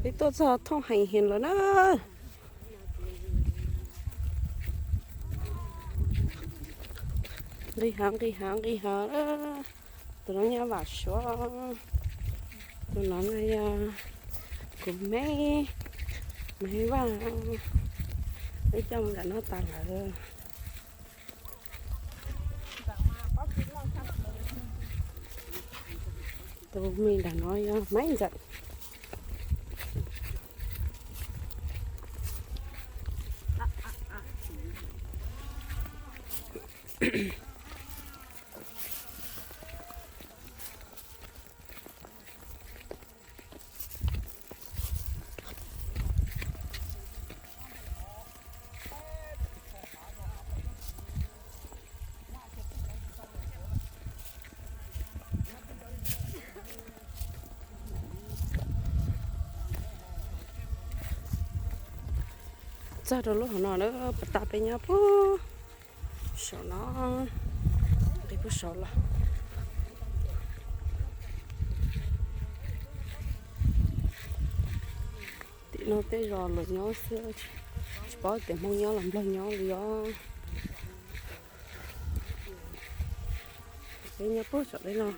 Peb tuaj txog thooj heev heev lawm na. Nqis hav, nqis hav, nqis hav. Tus no yog Vam Suav, tus no yog kuv me, me Vaj, peb coj mus nram no tas lawm. Tus me nram no yog Maiv Ntxawm. Txog rau lub hauv no lawm, pas tas peb nyob puag saum no, nqis puag saum los. Tim no tej zos lawv nyob xwb, tsis paub tias Hmoob nyob los Nplog nyob li os. Peb nyob puag saum tej no.